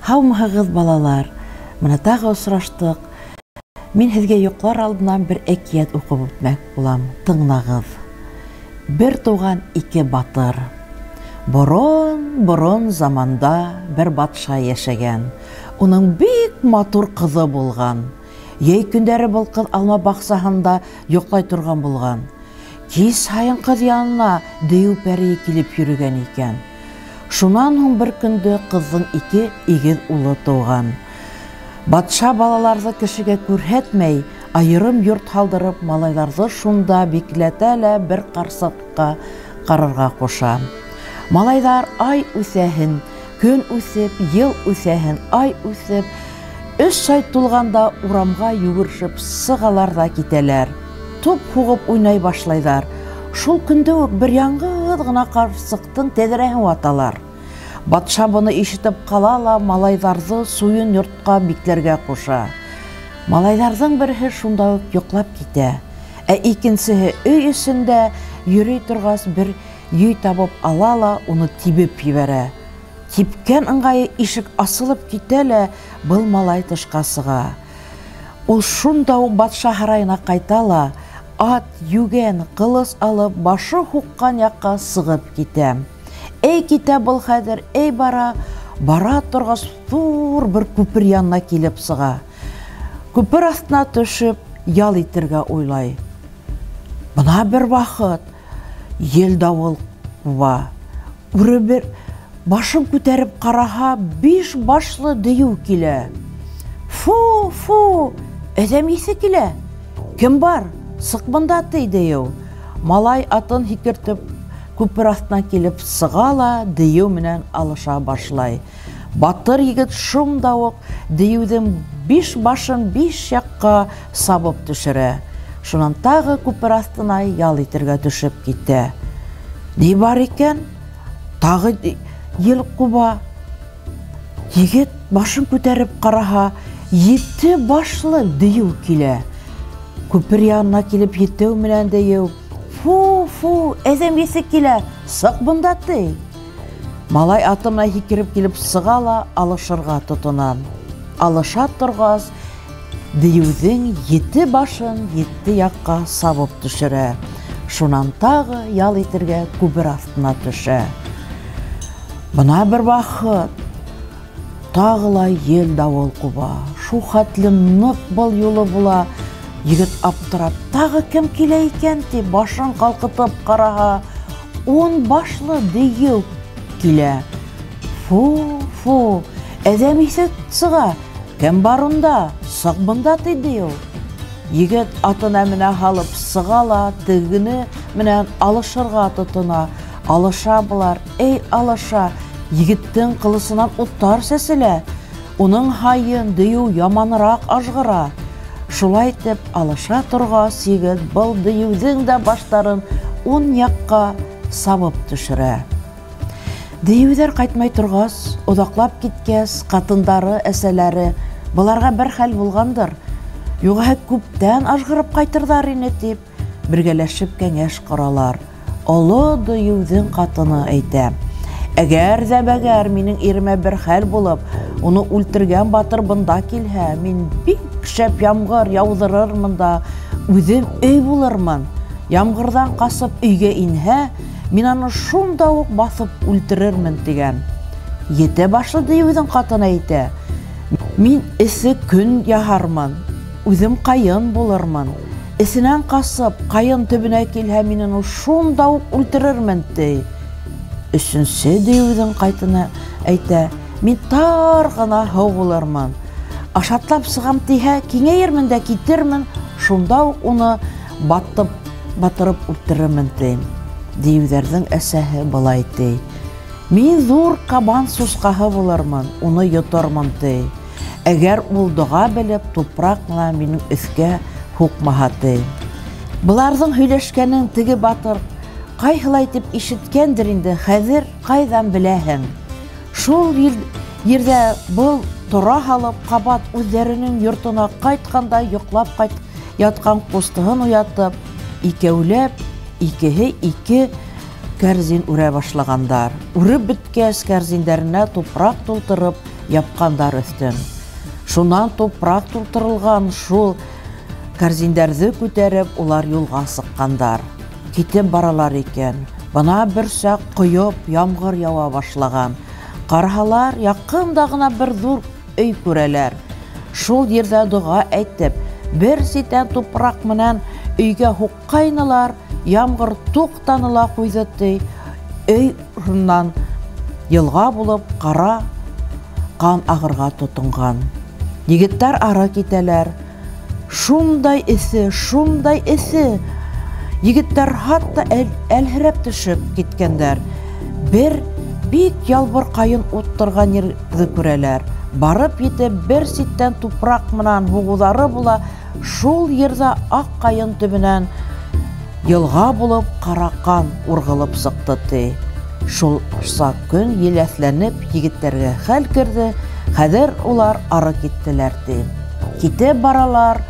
Һаумыһығыҙ, балалар! Мына тағы осраштыҡ. Мин һеҙгә йоҡлар алдынан бер әкиәт уҡып үтмәк булам. Тыңлағыҙ. Бер туған ике батыр. Борон-борон заманда бер батша йәшәгән. Уның бик матур ҡыҙы булған. Йәй көндәре был ҡыҙ алма баҡсаһында йоҡлай торған булған. Кис һайын ҡыҙ янына дейеү пәрейе килеп йөрөгән икән. Шунан һуң бер көндө ҡыҙҙың ике игеҙ улы тыуған. Батша балаларҙы кешегә күрһәтмәй, айырым йорт һалдырып, малайҙарҙы шунда бикләтә лә бер ҡарсыҡҡа ҡарарға ҡуша. Малайҙар ай үҫәһен, көн үҫеп, йыл үҫәһен, ай үҫеп, өс ай тулғанда урамға йүгерешеп сығалар ҙа китәләр. Туп һуғып уйнай башлайҙар. Шул көндө үк бер яңғыҙ ғына ҡарсыҡтың тәҙрәһен ваталар. Батша быны ишетеп ҡала ла малайҙарҙы суйын йортҡа бикләргә ҡуша. Малайҙарҙың береһе шунда уҡ йоҡлап китә, ә икенсеһе өй эсендә йөрөй торғас бер йөй табып ала ла уны тибеп ебәрә. Типкән ыңғайы ишек асылып китә лә был малай тышҡа сыға. Ул шунда уҡ батша һарайына ҡайта ла ат, йүгән, ҡылыс алып башы һуҡҡан яҡҡа сығып китә. Эй китә был хәҙер, эй бара, бара торғас ҙур бер күпер янына килеп сыға. Күпер аҫтына төшөп ял итергә уйлай. Бына бер ваҡыт ел дауыл ҡуба. Үре бер башын күтәреп ҡараһа, биш башлы дейеү килә. Фу, фу, әҙәм еҫе килә. Кем бар? Сыҡ бында, ти дейеү. Малай атын һикертеп күпер аҫтына килеп сыға ла дейеү менән алыша башлай. Батыр егет шунда уҡ дейеүҙең биш башын биш яҡҡа сабып төшөрә. Шунан тағы күпер аҫтына ял итергә төшөп китә. Ни бар икән? Тағы ел ҡуба. Егет башын күтәреп ҡараһа, ете башлы дейеү килә. Күпер янына килеп етеү менән дейеү: Фу, фу, әҙәм еҫе килә, сыҡ бында, ти. Малай аты менән һикереп килеп сыға ла алышырға тотона. Алыша торғас, дейеүҙең ете башын ете яҡҡа сабып төшөрә. Шунан тағы ял итергә күпер аҫтына төшә. Бына бер ваҡыт тағы ла ел дауыл ҡуба. Шул хәтле ныҡ был юлы була. Егет аптырап, тағы кем килә икән, тип башын ҡалҡытып ҡараһа, ун башлы дейеү килә. Фу, фу, әҙәм еҫе сыға. Кем бар унда? Сыҡ бында, ти дейеү. Егет атына менә һалып сыға ла тегене менән алышырға тотона. Алыша былар, эй алыша. Егеттең ҡылысынан уттар сәселә. Уның һайын дейеү яманыраҡ ажғыра. Шулай итеп алыша торғас, егет был дейеүҙең дә баштарын ун яҡҡа сабып төшөрә. Дейеүҙәр ҡайтмай торғас, оҙаҡлап киткәс, ҡатындары, әсәләре быларға бер хәл булғандыр, юғиһә күптән ажғырып ҡайтырҙар ине, тип бергәләшеп кәңәш ҡоралар. Оло дейеүҙең ҡатыны әйтә: Әгәр ҙә бәгәр минең иремә бер хәл булып, уны үлтергән батыр бында килһә, мин бик шәп ямғыр яуҙырырмын да үҙем өй булырмын. Ямғырҙан ҡасып өйгә инһә, мин аны шунда уҡ баҫып үлтерермен, тигән. Ете башлы дейеүҙең ҡатыны әйтә: Мин эҫе көн яһармын, үҙем ҡайын булырмын. Эҫенән ҡасып ҡайын төбөнә килһә, мин уны шунда уҡ үлтерермен, ти. Өсөнсө дейеүҙең ҡатыны әйтә: Мин тар ғына һыу булырмын. Ашатлап сығам тиһә, киңәйермен дә китермен, шунда уҡ уны батырып үлтерермен, ти. Дейеүҙәрҙең әсәһе былай ти: Мин ҙур кабан сусҡаһы булырмын, уны йотормон, ти. Әгәр ул доға белеп, тупраҡ менән минең өҫкә һуҡмаһа, ти. Быларҙың һөйләшкәнен теге батыр ҡайһылай тип ишеткәндер инде, хәҙер ҡайҙан беләһең? Шул ерҙә был тора һалып, ҡабат үҙҙәренең йортона ҡайтҡанда йоҡлап ятҡан ҡустыһын уятып, икәүләп, икеһе ике кәрзин үрә башлагандар. Үреп беткәс, кәрзиндәренә тупрак тултырып япҡандар өҫтөн. Шунан тупрак тултырылған шул кәрзиндәрҙе күтәреп, улар юлға сыҡҡандар. Китеп баралар икән. Бына бер саҡ ҡойоп ямғыр яуа башлаған. Ҡараһалар, яҡында ғына бер ҙур өй күрәләр. Шул ерҙә доға әйтеп, бер ситән тупраҡ менән өйгә һуҡҡайнылар, ямғыр туҡтаны ла ҡуйҙы, ти. Өй урынынан йылға булып ҡара ҡан ағырға тотонған. Егеттәр ары китәләр. Шундай эҫе, шундай эҫе. Егеттәр хатта әлһерәп төшөп киткәндәр. Бер бик ялбыр ҡайын ултырған ерҙе күрәләр. Барып етеп, бер ситтән тупраҡ менән һуғыуҙары була, шул ерҙә аҡ ҡайын төбөнән йылға булып ҡара ҡан урғылып сыҡты, ти. Шул саҡ көн еләҫләнеп егеттәргә хәл керҙе, хәҙер улар ары киттеләр, ти. Китеп баралар,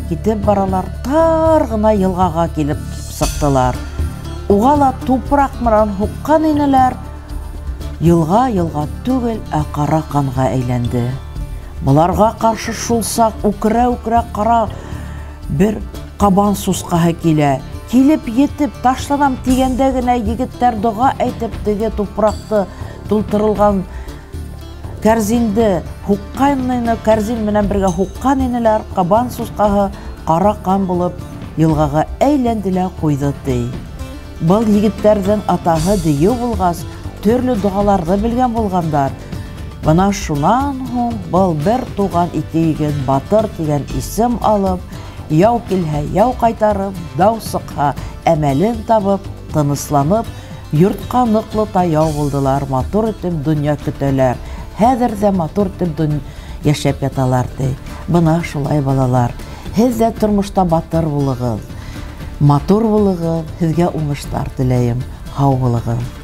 китеп баралар, тар ғына йылғаға килеп сыҡтылар. Уға ла тупраҡ менән һуҡҡан инеләр. Йылға йылға түгел, ә ҡара ҡанға әйләнде. Быларға ҡаршы шул саҡ үкерә-үкерә ҡара бер ҡабан сусҡаһы килә. Килеп етеп, ташланам тигәндә генә егеттәр доға әйтеп, теге тупраҡты тултырылған кәрзинде һуҡҡан, кәрзин менән бергә һуҡҡан инеләр. Ҡабан сусҡаһы ҡара ҡан булып йылғаға әйләнде лә ҡуйҙы, ти. Был егеттәрҙең атаһы дейеү булғас, төрлө доғаларҙы белгән булғандар. Бына шунан һуң был бер туған ике егет батыр тигән исем алып, яу килһә яу ҡайтарып, дау сыҡһа әмәлен табып, тынысланып, йортҡа ныҡлы таяу булдылар, матур итеп донъя көтәләр. Хәҙер ҙә матур итеп йәшәп яталар, ти. Бына шулай, балалар. Һеҙ ҙә тормошта батыр булығыҙ, матур булығыҙ, һеҙгә уңыштар теләйем. Һау булығыҙ.